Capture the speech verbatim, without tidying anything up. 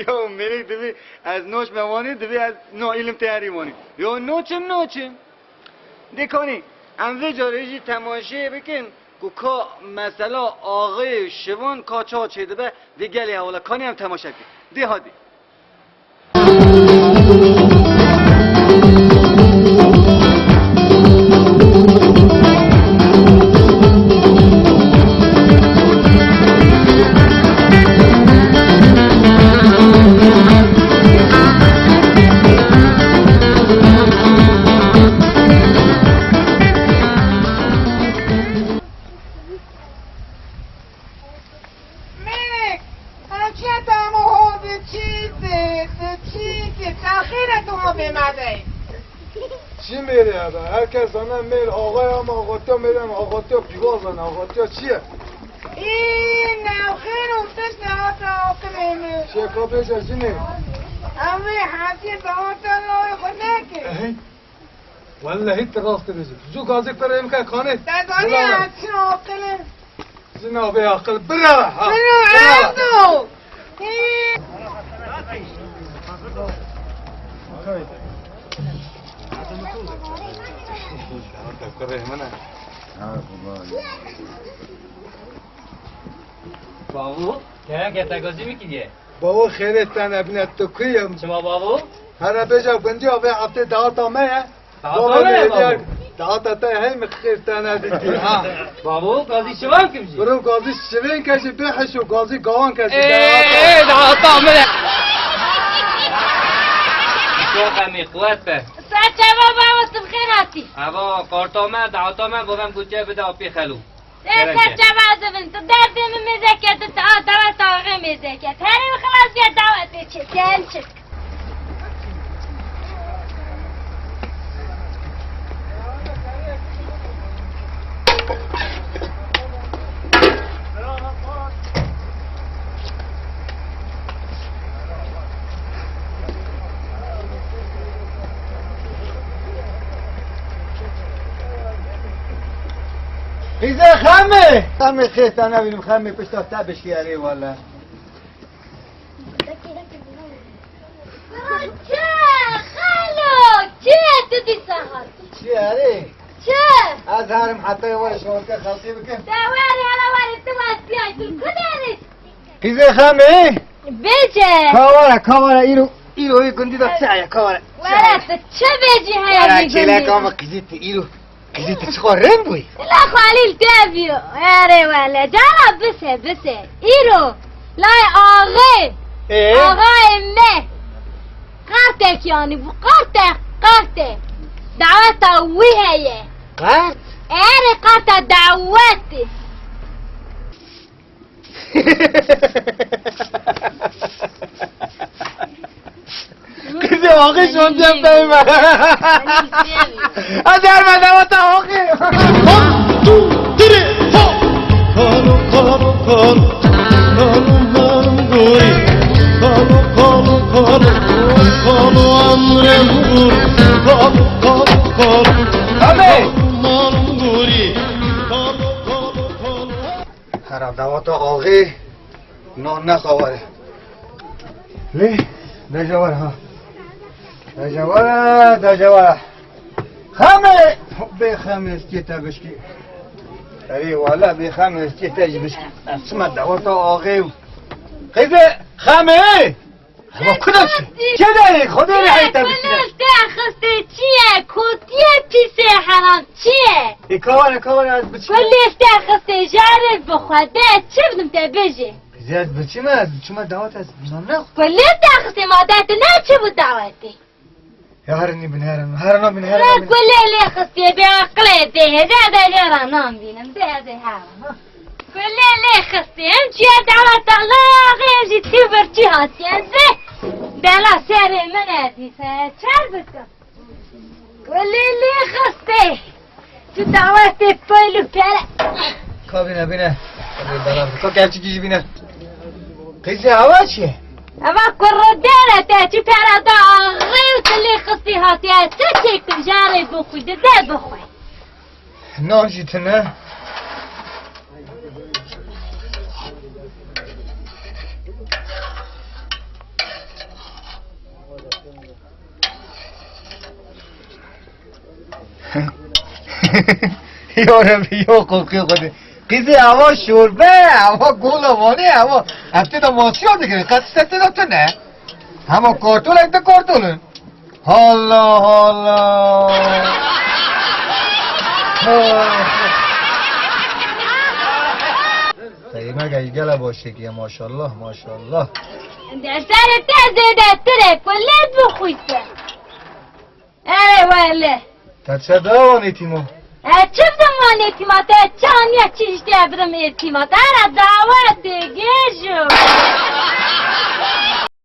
Yo, mêrik divê ez noç me wanî, divê ez no îlim teyarî wanî. Yo, noçim, noçim. Dê kanî, em vê carê jî temaşeyê bikin ku ka mesela axê şivan ka ça çêdibe, dê gelê hevala kanî em temaşe bikin. Dê hadî. Mêrik, ev çi ye, tu hema hol dî çî dî, tu çî kî, çaxêre tu hol bê me de. Çi mêrê hebe? Her kes zane mêr axayê, ama axatiya mêrê, ama axatiya pîvazan, axatiya çi ye? Î, nexêr û tişt hate aqilê min. Çi ye ka bêje jinê? Ew ê hesiyê daweta layê xwe neke. Ehey. Wellehî tu rast dibêjî. Zû gazî kurê min ke kanê. Te zanî ez çi aqil im? Jina bê aqil. Bira ha. Bira, bira. Erdo. Hî. Kurê min e. Bavo, kerem ke te gazî min kiriye. Bavo, xêrê te nebîne, tu ku yî? Çima bavo? Here bêje gundiya vê heftê daweta me ye. Daweta me ye, bavo. Daweta te hey min xêr te nedîtî. Ha. Bavo, gazî şivan kim jî? Biro gazî şivên ke jî bê heş û gazî gawan ke jî. Ê, daweta me ye. Şoqa me quwet be. Serçava bavo, tu bi xêr hatî. Eva, qarta me, daweta me, bo vem gutiye bide apî xelo. Te serçava zivin, tu derdê min mêze kir, tu a daweta axê mêze kir. Herê min xilas kir dawetê çi, sen çi. Qîzê Xemê! Xemê, xêr te nebînim, Xemê, pişta te bişkî erê wele. Çi, xalo, çi ye tu dîsa hatî? Çi erê? Çi? Ez herim heta were şorke xelkê bikim. Te were, hele were, tu westiyay, tu ku derê? Qîzê Xemê? Bêje. Ka were, ka were, îro, îro wî gundî de çi heye, ka were. Were, tu çi bêjî heye wî gundî? Were, çêleka min qîzî tu îro. Qîzî tu çiqa reng bûyî? La Xalîl tu ev îro. Erê wele, cara bise, bise. Îro. Lay axê. Ê? Axayê me. Qartek yanî, bu qartek, qartek. Daweta wî heye. Qart? Erê qarta dawetê. Qîzê axê şandiye pey me. Hadi her me daweta axê. One, two, three, four. Kalo, kalo, kalo. Kalo, malum gori. Kalo, kalo, kalo. Kalo, amre gori. Kalo, kalo, kalo. Abi. Kalo, malum gori. Kalo, kalo, kalo. Hera daweta axê nan nexa were. Lê, deja were ha. Deja were, deja were. Xemê! Bê Xemê, ez kê te bişkî. Erê wele, bê Xemê, ez kê te jî bişkî. Ez çima daweta axê û. Qîzê Xemê! Ama ku de çi? Kê de yê? Xwedê re heyte bişîne. Kulê te xistê çi ye? Kotiye pîsê heram çi ye? Ê, ka were, ka were, ez biçim. Kulê te xistê jarê bi Xwedê çi bidim te bêjê? Qîzê ez biçim, ez biçim dawet ez binan ne. Kulê te xistê ma dete ne çi bû dawetê? Ya herin nîbin, herin, herin nabin, herin nabin. Kulê lê xistê bê aqilê dê, dê, dê, dê, ra nabînim, dê, dê, herin. Kulê lê xistê, em çiye daweta la axê, em jî tî birçî hatiye, dê. Dela serê min e dîse, çer bikim. Kulê lê xistê. Tu dawetê pil û pere. Ka bîne, bîne. Ka bîne, bîne. Ka gerçekî jî bîne. Qîzê, ava çi ye? Ava kurre dere te çi pere da axê û tu lê xistî hatiye. Tu çêkim jarê bixwî, di de bixwe. Nan jî tune. Ya Rebî, ya Xwedê, ya Xwedê. Qîzê, eva şorbe, eva gola vanê, eva. Ev tê de masiya dikirin. Qet tiştek tê de tune. Hema kartolek de kartol in. Allah Allah. Peymek ey gele başêkiye, maşallah, maşallah. Derslerê te zêdetir e, kullet bixwîse. Ey wele. Te çi da wan êtîma? E, çi bidim wan êtîma? Te çi aniye çi îşte bidim êtîma? Te ra dawetê gêjo.